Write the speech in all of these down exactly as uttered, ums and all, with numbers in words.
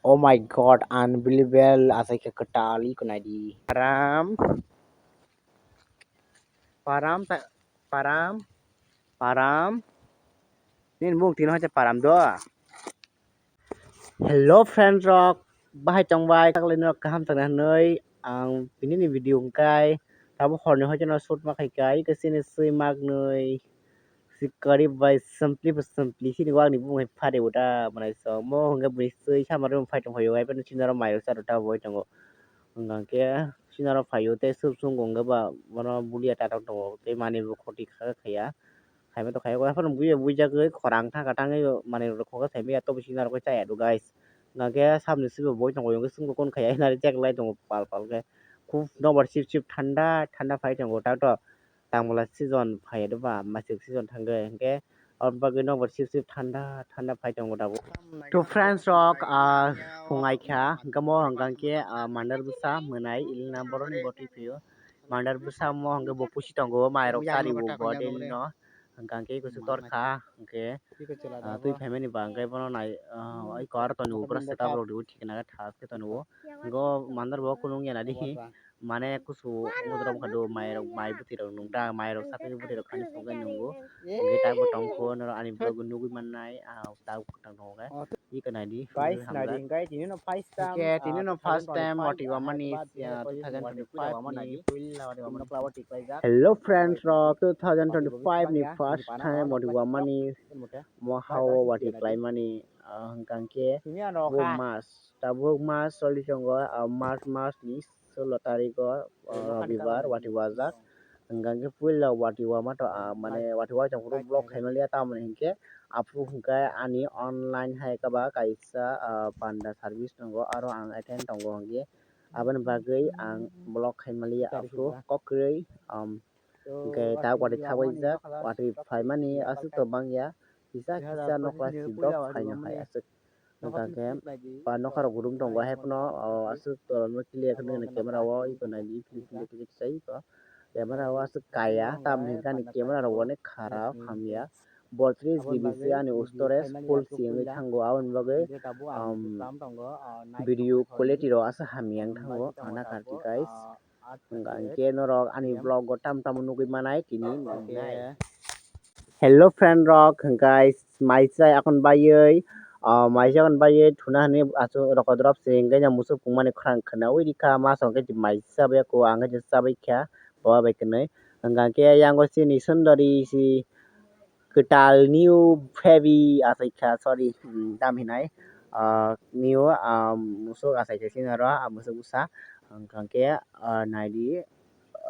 Oh my God, unbelievable, asai khe kwtal iko naidi. Param, param, ta-, param, param. Nini mung tino hacha param do. Hello friend rok, bahai tong bai, kaklai no kaham tong nai hinui ang tini ni video hwnkhe tabo hor ni hoite no shoot ma khai kai, iko chini swi mak nui. Si karib bai simply bo simply sini wak ni bumung hai phari bo da manai so mo hwnkhe bini swi sama rw phai tong phaio, hai phano sini oro mai rok cha rw ta bo tongo. Hwnkhe sini oro phaio tei sub sung hwnkhe ba bono bulia ta tok tongo tei manwi bo khoti kha kha ya. Khaima to khaio, hai phano buya buijagwi khorang thangkha tangwi manwi rok khokhe saimaya, tobo sini oro khe chaya do guys. Hwnkhe samni swibo boi tongo, hwnkhe swngbo kon khaya hinari check lai tongo pal pal khe. Khub nokbar sip sip thanda thanda phai tongo, tak to. Tangbola season phai do ba, masuk season thangwi, hwnkhe aboni bagwi nokbar sip sip thanda thanda phai tongo tabuk. To friends rok, ah, phung ai kha, hwnkhe mo hwnkha khe, ah, mandar bwsa mwnai, ilna boroni bo twi phio. Mandar bwsa mo hwnkhe bo pusi tongo, mai rok chari bo bo daily no. Hwnkha khe kusu tor kha, hwnkhe, ah, twi phaimani ba hwnkhe bono nai, ah, oi kor tonwi bo, setup rok riwi thik na khe thas khe tonwi bo. Hwnkhe o mandar bo kunung ya nadi. Mane kusu mudra wngkha do, mai rok, mai bwtwi rok nung da, mai rok sakni bwtwi rok khani sogwi nungo. Hwnkhe tak bo tongkho norok ani vlog o nugwi mannai, ah, tak bo kwthang tongo khe. Iko naidi, guys, naidi hwnkhe tini no first time, hwnkhe tini no first time Wati Wamani, ah, two thousand twenty-five ni. Hello friends rok, two thousand twenty-five ni first time Wati Wamani, mo hao Wati klaimani, ah, hwnkha khe bo mas, tabuk mas choli tongo, ah, March mas ni solo tarikh o, o, robibar, Wati wajak. Hwnkha khe puila Wati wama to, ah, mane Wati wa chong phuru vlog khaimaliya, tamoni hinkhe aphuru hwnkhe ani online hai khe ba kaisa, ah, panda service tongo, aro ang attend tongo hwnkhe aboni bagwi ang vlog khaimaliya aphuru kokrwi, um, hwnkhe ta Wati thagwi jak, Wati phaimani aswk to bangya, kisa kisa nokla sijak phaino hai aswk. Hwnkha khe ba nokha rok bo room tongo, hai phano, o, aswk tola no clear khe nukya camera o, iko naidi, camera o aswk kaya, tamoni hwnkhe ani camera rok onek kharap hamya. Botris G B se ani storage full se wngwi thango, aboni bagwi, um, video quality rok aswk hamya wng thango, ana karti guys. Hwnkha hwnkhe norok ani vlog o tamo tamo nugwi manai tini. Hello friend rok, hwnkhe maisa akon baiwi, ah, maisa akon baiwi thuna hwnwi aswk rokodrop se hwnkhe musuk pungmani khorang khwnaui rikha, ma songkhe maisa chabai kho, ang khe chabai kha, boba bai kwnwi. Hwnkha khe yango chini sundori si kwtal new baby asai kha, sorry, hmm, tam hinai, ah, new, ah, musuk asai kha chini oro, ah, musuk bwsa. Hwnkha khe, ah, naidi,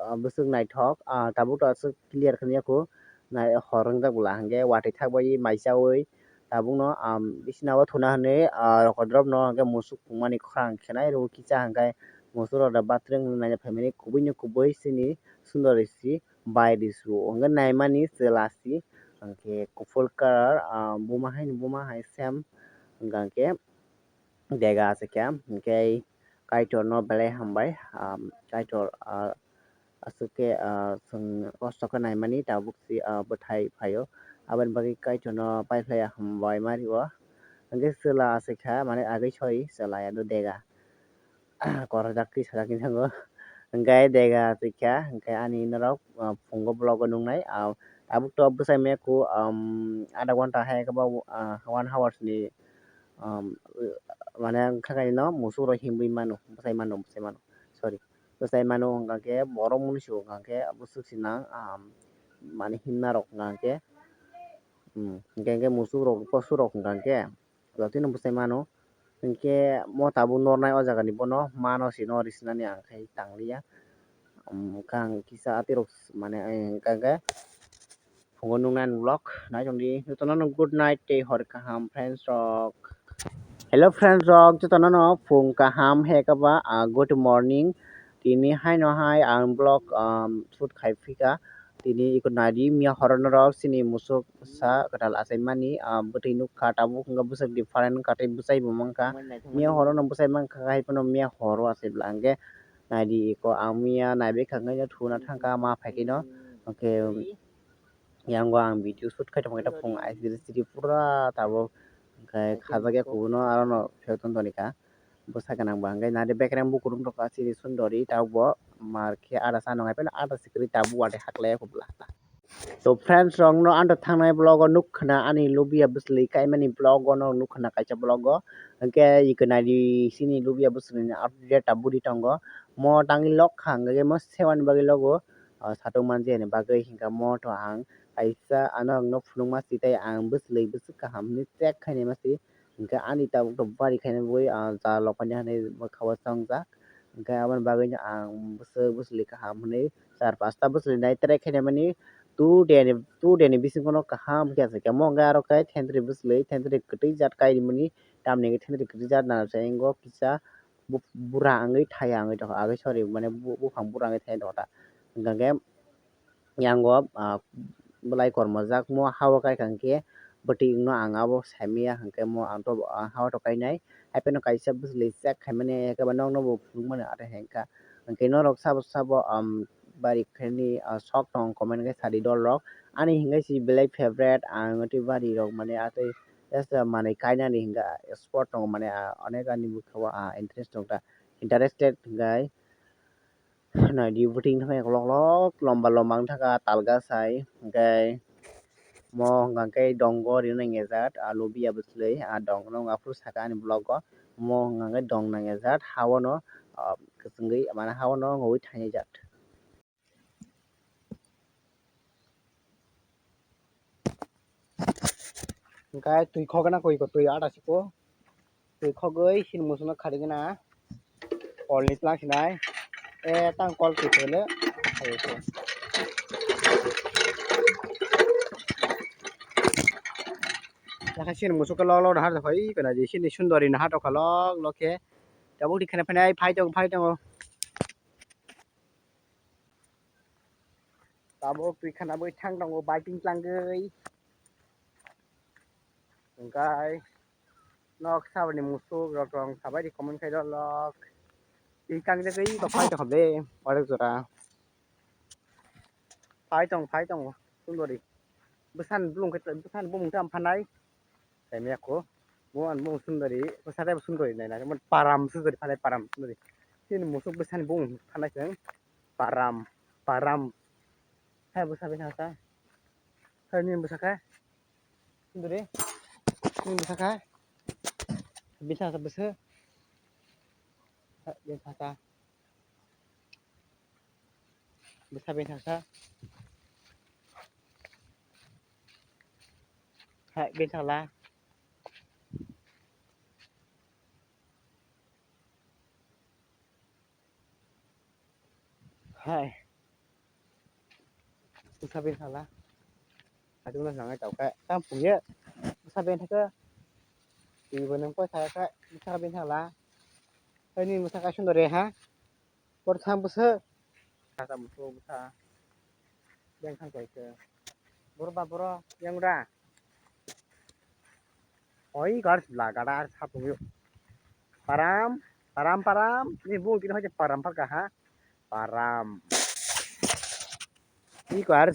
ah, bwswk naithok, ah, tabuk to aswk clear khe nukya kho, nai hor wngjak bwla hwnkhe watwi thakbai mai chaui tabukno, ah, bisina o thuna hwnwi, ah, rokodrop no hwnkhe musuk pungmani khorang khenai rw kisa hwnkhe musuk rok da bathroom naina phaimani kubui ni kubui chini sundori si bai risu hwnkhe naimani chwla si hwnkhe kuphur colour, ah, buma hai ni buma hai same hwnkha khe. Dega aswk khe, hwnkhe Kaitor no belai hambai, um, Kaitor, ah, aswk khe, ah, chwng kosto khe naimani tabuk si, ah, bwthai phaio, aboni bagwi Kaitor no paiphlaiya hambai ma rio, hwnkhe chwla aswk kha, mane agwi soi chwla ya do dega, korojak twi sajak twi thango, hwnkhe dega aswk kha, hwnkhe ani norok, ah, phungo vlog o nuknai, ah, tabuk to bwsai maya kho, um, adha ghonta hai khe ba, ah, one hours ni, um, mane wngkha kainwi no musuk rok himwi mano, bwsai mano, bwsai mano, sorry, bwsai mano hwnkha khe borok mwnwi se hwnkha khe bwswk se nang, um, mane himna rok hwnkha khe, um, hwnkha khe musuk rok, posu rok hwnkha khe jotono bwsai mano, hwnkhe mo tabuk nornai o jaga ni bono mano se no risinani ang khai tangliya, um, wngkha ang kisa atirok mane hwnkha khe. Phungo nuknai ang vlog nai tongdi. Jotono no good night tei hor kaham friends rok. Hello friends rok, jotono no phung kaham hai khe ba, ah, good morning. Tini haino hai ang vlog, um, shoot khai phika. Tini iko naidi miya horo norok chini musuk sa kwtal achaimani, ah, bwtwi nukha tabuk hwnkhe bwswk different wngkha tei bwsai bo mankha. Miya horo no bwsai mankha hai phano miya horo achai bwla hwnkhe naidi iko ang miya naibai kha hwnkhe thuna thangkha ma phaikhe no. Hwnkhe. Yango ang video shoot khai tongkha phung I C D C D pura tabuk Hwnkhe khajak ya kubuno arono phiyok tong toni kha. Bwsa gwnang ba hwnkhe nari bekereng bukurung tongkha chini sundori tabukbo mar khe ada chano hwnkhai phano ada se kwrwi tabuk watwi haklai ya kubula. To friends rok no ano thangnai vlog o nuk khna ani lubiya bwsli kaimani vlog o no nuk khna kaisa vlog o hwnkhe iko nari chini lubiya bwsli ni update tabuk ri tongo mo tangwi lok kha hwnkhe mo sewani bagwi logo. Ah, satung manjani bagwi hwnkhe mo to ang kaisa ano ang no phunukma swi tei ang bwsli bwswk kaham hwnwi check khainai ma swi. Hwnkhe ani tabuk tabuk bari khaina bagwi, ah, cha lokmani hinwi bwkha o chongjak. Hwnkhe aboni bagwino ang bwswk bwswli kaham hinwi char pasta bwswli nai try khaina mani two day ni, two day ni bisingo no kaham khe achai khe. Omo hwnkhe aro khe thentwrwi bwswli, thentwrwi kwtwi jat kai rimani, tamni hwnkhe thentwrwi kwtwi jat nang se wngkha kisa bu-, bura wngwi thaya wngwi tongkha, agwi sorry, mane bu-, buphang bura wngwi thaya tongkha ta. Hwnkhe yango, ah, bwlai kormojak mo ha o kai kha hwnkhe bwtwi wngno ang abo saimaya hwnkhe mo ang to, ah, ha o to kainai. Haiphano kaisa bwswli check khaimani, haikhe ba nokno bo phunukmani aro hwnkha. Hwnkhe norok sabo sabo, um, bari khaini, ah, sok tong comment khe sadi dol rok. Ani hwnkhe si belai favorite ang twi bari rok mane atwi just manwi kainani hwnkha sport tongo mane, ah, onek ani bwkha o, ah, interest tongkha, interested hwnkhe. Naidi buting thangma ekolog log lomba lomba wng thaka talga sai hwnkhe mo hwnkha khe dongo rina nangya jat ah lubiya bwswlwi ah dong no aphuru saka ani vlog o mo hwnkha khe dong nangya jat ha o no ah kwchwngwi mane ha o no ngwi thangya jat. Hwnkhe twi khogna koi ko twi ada siko. Twi khogwi sini musuno kharigna. Kol ni tlang sinai. E tang kol twi khogno. Ayo ko. Yakha sini musuko log log har khoi kana je sini sundori na hato kha log log khe. Tabuk di khana phanai phai tong phai tongo. Tabuk twi khana bwi thang tongo balting tlangwi. Hwnkhe nok saboni musuk rok tong sabai di comment khai rok. Twi kangjagwi kok phai tongkha de orek jora. Phai tong phai tongo sundori. Bwsani bumung khe bwsani bumung tamo phanai. Kaimya ko. Bo ang bumung sundori bwsa tei sundori naina param sundori phanai param sundori. Chini musuk bwsani bumung phanai chwng param param. Hai bwsa bini haka. Hai nini bwsa kha. Sundori. Nini bwsa kha. Bini haka bwsa. Hai bini haka. Bwsa bini haka. Hai bini haka la. Hai. Bwsa bini hala. Aduna nangai tau khe. Tam pungye. Bwsa bini thaka. Twi bo nang koi thaka khe. Bwsa bini hala. Hai ni bwsa khe sundor re ha. Por tham bwsa. Kha bwsa bwsa. Yang thang koi khe. Boro ba boro yang da. Oi gar sibla gada ar sapung yo. Param, param, param. Ni bung tini hoje param phaka ha. Param. Ni ko ar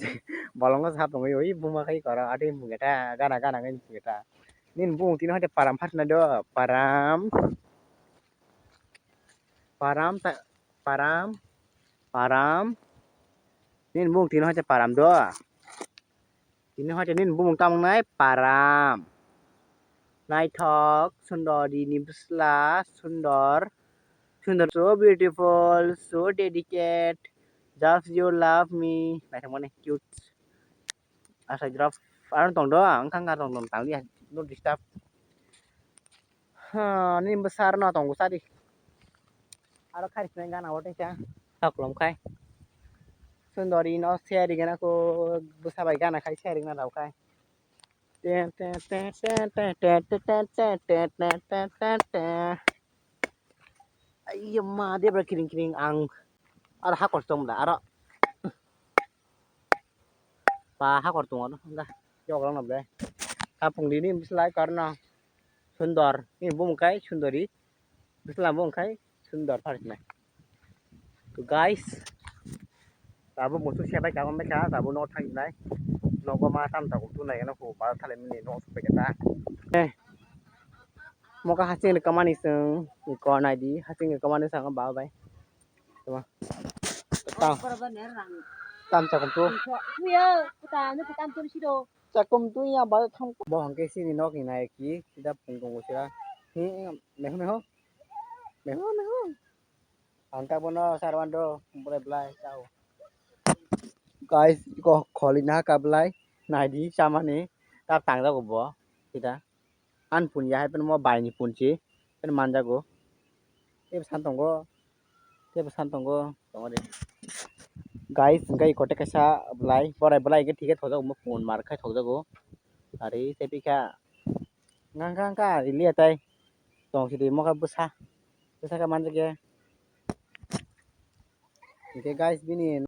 bolongo sapung yo. Oi buma kai koro ade bung eta gana gana ngai bung eta. Ni bung tini hoje param phasna do. Param. Param ta param. Param. Ni bung tini hoje param do. Tini hoite nini bumung tamo wngnai param. Naithok, sundor, rini bwsla, sundor. Sundor, so beautiful, so delicate. Just you love me. Naithok mani cute. Asai drop. Ano tong do, ang kang kang tong tong tang dia. No disturb. Ha, nini bwsa no tong bwsa di. Aro khai sinai gana o teisa. Taklom khai. Sundori no sharing gana ko bwsa bai gana khai sharing na rao khai. Ten, ten, ten. Ai ma debra kiring kiring ang. Aro hakor tong da aro. Pa hakor tongo no hwnga. Yokrok no ble. Kapung dini bwslai karno. Sundor. Ni bumung kai sundori. Bwsla bumung kai sundor pharisnai. To guys. Tabuk musu sebai kagon bai ka tabuk no thang nai. Nogo ma tam tabuk tu nai no ko ba thale mini no su bai ka ta. Eh. Moka hasing ni kamani sung. Iko nai di. Hasing ni kamani sung ba bai. Tama. Tam. Tam chakum tu. Chakum tu ya ba tham. Bo hangke sini nok ni nai ki. Sida pung tongo sira. Hi, meho, meho. Meho, meho. Ang ta bono sarwan do, bolai blai, tao. Guys, ko kholi na ka blai. Nai di, samani. Ta tang jago bo. Sida. An pun ya hai pen mo bai ni pun si. Pen man jago. Tebo san tongo. Tebo san tongo. Tongo de. Guys, hingke iko te kaisa blai. Borai blai hingke thike thok jago. Mo pun mar khai thok jago. Ari te pika. Ngang, ngang, ngang, ili atai. Tong sidi moka bwsa. Bwsa ka manjak ya. Hingke guys, bini